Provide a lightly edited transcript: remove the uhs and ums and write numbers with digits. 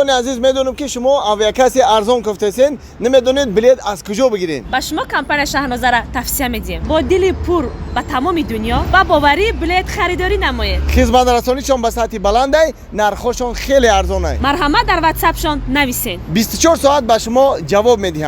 Дӯстони азиз, медонам, ки шумо авиакасси арзон кофтесен, намедонед, билет аз куҷо бигиред. Ба шумо компания Шаҳнозара тавсия медиҳем. Бо дили пур ба тамоми дунё ба боварӣ билет харидорӣ намоед. Хизматрасонишон ба сатҳи баландай, нархҳошон хеле арзонай. Марҳамат, дар ватсапшон нависед. 24 соат ба шумо ҷавоб медиҳам.